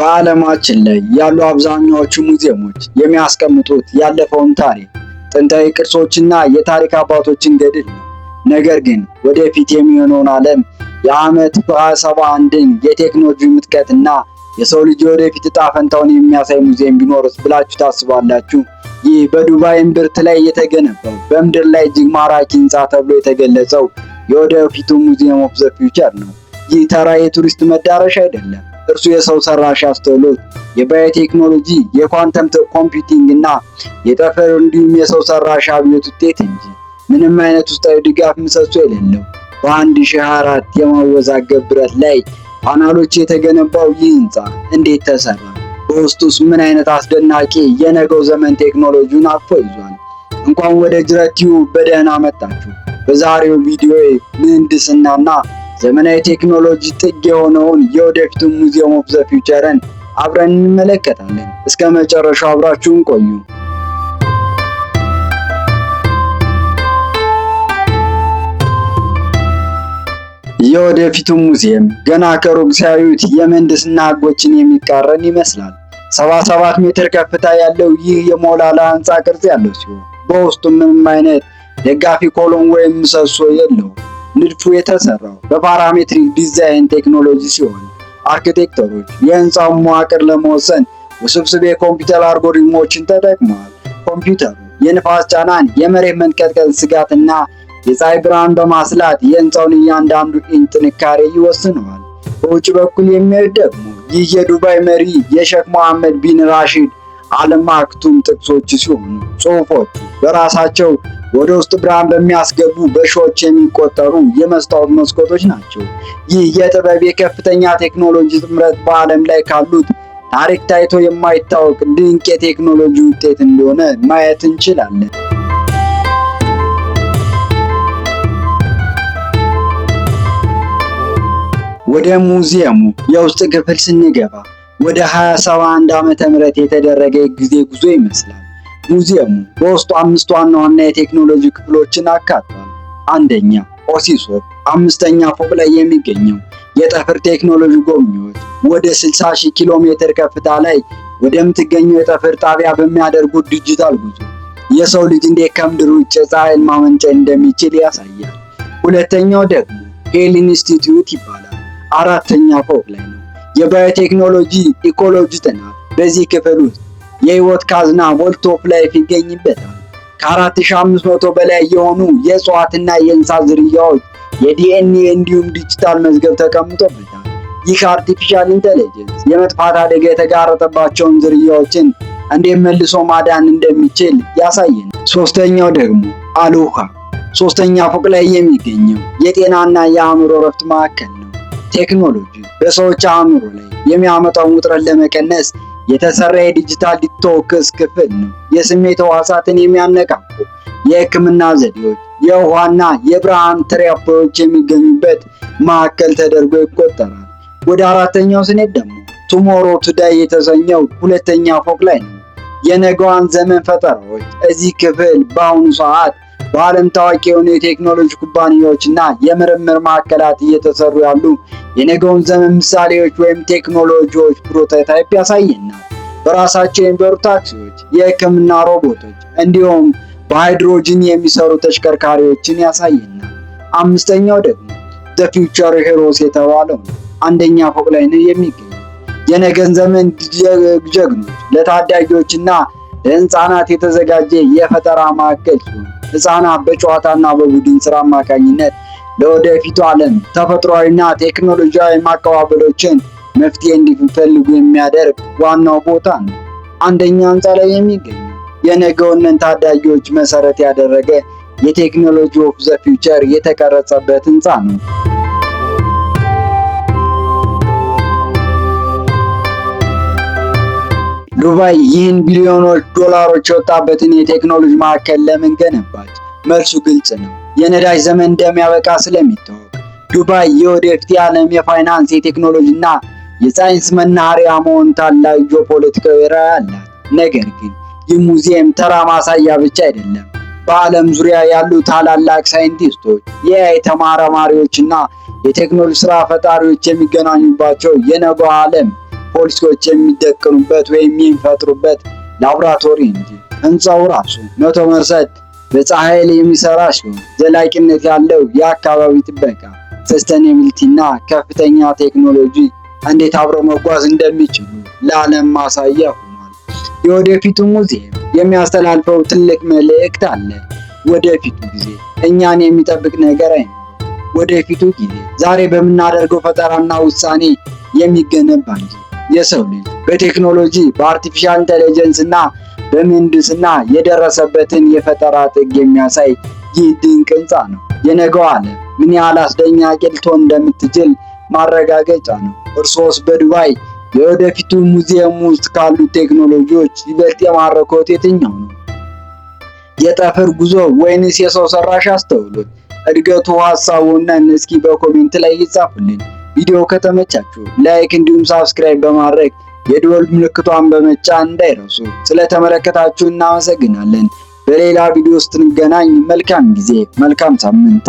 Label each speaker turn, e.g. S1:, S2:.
S1: በዓለማችን ላይ ያሉ አብዛኛዎቹ ሙዚየሞች የሚያስቀምጡት ያለፈውን ታሪክ፣ ጥንታዊ ቅርሶችና የታሪክ አባቶችን ገድል ነው። ነገር ግን ወደፊት የሚሆነውን ዓለም፣ የዓመት በ71ን የቴክኖሎጂ ምጥቀትና የሰው ልጅ የወደፊት ዕጣ ፈንታውን የሚያሳይ ሙዚየም ቢኖርስ ብላችሁ ታስባላችሁ? ይህ በዱባይ እምብርት ላይ የተገነባው፣ በምድር ላይ እጅግ ማራኪ ህንፃ ተብሎ የተገለጸው የወደፊቱ Museum of the Future ነው። ይህ ተራ የቱሪስት መዳረሻ አይደለም። እርሱ የሰው ሰራሽ አስተውሎት፣ የባዮቴክኖሎጂ፣ የ quantum computing እና የጠፈር እንዲሁም የሰው ሰራሽ አብዮት ውጤት እንጂ። ምንም አይነት ውስጣዊ ድጋፍ ምሰሶ የሌለው፣ በ1024 የማይወዛወዝ ብረት ላይ ፓናሎች የተገነባው ይህ ህንፃ እንዴት ተሰራ? በውስጡስ ምን አይነት አስደናቂ የነገው ዘመን ቴክኖሎጂውን አቅፎ ይዟል? እንኳን ወደ ጅረት ቲዩብ በደህና መጣችሁ። በዛሬው ቪዲዮ ምህንድስናና ዘመናዊ ቴክኖሎጂ ጥግ የሆነውን የወደፊቱን Museum of the Future ን አብረን እንመለከታለን። እስከ መጨረሻው አብራችሁን ቆዩ። የወደፊቱ ሙዚየም ገና ከሩቅ ሲያዩት የምህንድስና ህጎችን የሚቃረን ይመስላል። 77 ሜትር ከፍታ ያለው ይህ የሞላላ ህንፃ ቅርጽ ያለው ሲሆን በውስጡ ምንም አይነት ደጋፊ column ወይም ምሰሶ የለውም። ንድፉ የተሰራው በ parametric design ቴክኖሎጂ ሲሆን አርክቴክተሮች የህንፃውን መዋቅር ለመወሰን ውስብስብ የኮምፒውተር አልጎሪዝሞችን ተጠቅመዋል። ኮምፒውተሩ የንፋስ ጫናን፣ የመሬት መንቀጥቀጥ ስጋትና የፀሐይ ብርሃን በማስላት የህንፃውን እያንዳንዱ ኢንች ጥንካሬ ይወስነዋል። በውጭ በኩል የሚያዩት ደግሞ ይህ የዱባይ መሪ የሼክ መሐመድ ቢን ራሺድ አልማክቱም ጥቅሶች ሲሆኑ ጽሑፎቹ በራሳቸው ወደ ውስጥ ብርሃን በሚያስገቡ በሺዎች የሚቆጠሩ የመስታወት መስኮቶች ናቸው። ይህ የጥበብ የከፍተኛ ቴክኖሎጂ ጥምረት በዓለም ላይ ካሉት ታሪክ ታይቶ የማይታወቅ ድንቅ የቴክኖሎጂ ውጤት እንደሆነ ማየት እንችላለን። ወደ ሙዚየሙ የውስጥ ክፍል ስንገባ ወደ 2071 ዓመተ ምህረት የተደረገ የጊዜ ጉዞ ይመስላል። ሙዚየሙ በውስጡ አምስት ዋና ዋና የቴክኖሎጂ ክፍሎችን አካቷል። አንደኛ፣ ኦሲሶፕ አምስተኛ ፎቅ ላይ የሚገኘው የጠፈር ቴክኖሎጂ ጎብኚዎች ወደ 60 ሺህ ኪሎ ሜትር ከፍታ ላይ ወደምትገኘው የጠፈር ጣቢያ በሚያደርጉት ዲጂታል ጉዞ የሰው ልጅ እንዴት ከምድር ውጭ ፀሐይን ማመንጨት እንደሚችል ያሳያል። ሁለተኛው ደግሞ ሄል ኢንስቲትዩት ይባላል። አራተኛ ፎቅ ላይ ነው። የባዮቴክኖሎጂ ecology ጥናት። በዚህ ክፍል ውስጥ የህይወት ካዝና Vault of Life ይገኝበታል። ከ4500 በላይ የሆኑ የእጽዋትና የእንስሳት ዝርያዎች የዲኤንኤ እንዲሁም ዲጂታል መዝገብ ተቀምጦበታል። ይህ artificial intelligence የመጥፋት አደጋ የተጋረጠባቸውን ዝርያዎችን እንዴት መልሶ ማዳን እንደሚችል ያሳየናል። ሶስተኛው ደግሞ አልውሃ ሶስተኛ ፎቅ ላይ የሚገኘው የጤናና የአእምሮ እረፍት ማዕከል ነው። ቴክኖሎጂ በሰዎች አእምሮ ላይ የሚያመጣውን ውጥረት ለመቀነስ የተሰራ የ digital detox ክፍል ነው። የስሜት ሕዋሳትን የሚያነቃቁ የሕክምና ዘዴዎች፣ የውሃና የብርሃን therapy ዎች የሚገኙበት ማዕከል ተደርጎ ይቆጠራል። ወደ አራተኛው ስንሄድ ደግሞ Tomorrow Today የተሰኘው ሁለተኛ ፎቅ ላይ ነው። የነገዋን ዘመን ፈጠራዎች። እዚህ ክፍል በአሁኑ ሰዓት በዓለም ታዋቂ የሆኑ የቴክኖሎጂ ኩባንያዎች እና የምርምር ማዕከላት እየተሰሩ ያሉ የነገውን ዘመን ምሳሌዎች ወይም ቴክኖሎጂዎች prototype ያሳየናል። በራሳቸው የሚበሩ ታክሲዎች፣ የሕክምና ሮቦቶች እንዲሁም በሃይድሮጅን የሚሰሩ ተሽከርካሪዎችን ያሳየናል። አምስተኛው ደግሞ The Future Heroes የተባለው ነው። አንደኛ ፎቅ ላይ ነው የሚገኘው። የነገን ዘመን ጀግኖች ለታዳጊዎችና ለህፃናት የተዘጋጀ የፈጠራ ማዕከል ሲሆን ህፃናት በጨዋታና በቡድን ስራ አማካኝነት ለወደፊቱ ዓለም ተፈጥሯዊና ቴክኖሎጂያዊ ማቀባበሎችን መፍትሄ እንዲፈልጉ የሚያደርግ ዋናው ቦታ ነው። አንደኛ ህንፃ ላይ የሚገኘው የነገውን ታዳጊዎች መሰረት ያደረገ የ technology of the future የተቀረጸበት ህንፃ ነው። ዱባይ ይህን ቢሊዮኖች ዶላሮች የወጣበትን የቴክኖሎጂ ማዕከል ለምን ገነባች? መልሱ ግልጽ ነው። የነዳጅ ዘመን እንደሚያበቃ ስለሚታወቅ ዱባይ የወደፊት የዓለም የፋይናንስ፣ የቴክኖሎጂ እና የሳይንስ መናኸሪያ መሆን ታላቅ ጂኦፖለቲካዊ ራዕይ አላት። ነገር ግን ይህ ሙዚየም ተራ ማሳያ ብቻ አይደለም። በዓለም ዙሪያ ያሉ ታላላቅ ሳይንቲስቶች፣ የ AI ተመራማሪዎችና የቴክኖሎጂ ስራ ፈጣሪዎች የሚገናኙባቸው የነገው ዓለም ፖሊሲዎች የሚደቅኑበት ወይም የሚፈጥሩበት ላቦራቶሪ እንጂ። ህንፃው ራሱ 100% በፀሐይ ኃይል የሚሰራ ሲሆን ዘላቂነት ያለው የአካባቢ ጥበቃ፣ sustainability እና ከፍተኛ ቴክኖሎጂ እንዴት አብረው መጓዝ እንደሚችሉ ለዓለም ማሳያ ሆኗል። የወደፊቱ ሙዚየም የሚያስተላልፈው ትልቅ መልእክት አለ። ወደፊቱ ጊዜ እኛን የሚጠብቅ ነገር አይኖርም። ወደፊቱ ጊዜ ዛሬ በምናደርገው ፈጠራና ውሳኔ የሚገነባ እንጂ። የሰው ልጅ በቴክኖሎጂ፣ በ artificial intelligence እና በምህንድስና የደረሰበትን የፈጠራ ጥግ የሚያሳይ ይህ ድንቅ ህንፃ ነው። የነገው ዓለም ምን ያህል አስደናቂ ልትሆን እንደምትችል ማረጋገጫ ነው። እርሶስ በዱባይ የወደፊቱ ሙዚየም ውስጥ ካሉት ቴክኖሎጂዎች ይበልጥ የማረኮት የትኛው ነው? የጠፈር ጉዞ ወይንስ የሰው ሰራሽ አስተውሎት? እድገቱ ሀሳቡን እስኪ በ comment ላይ ይጻፉልን። ቪዲዮ ከተመቻችሁ like እንዲሁም subscribe በማድረግ የደወል ምልክቷን በመጫን እንዳይረሱ። ስለተመለከታችሁ እናመሰግናለን። በሌላ ቪዲዮ ውስጥ እንገናኝ። መልካም ጊዜ፣ መልካም ሳምንት።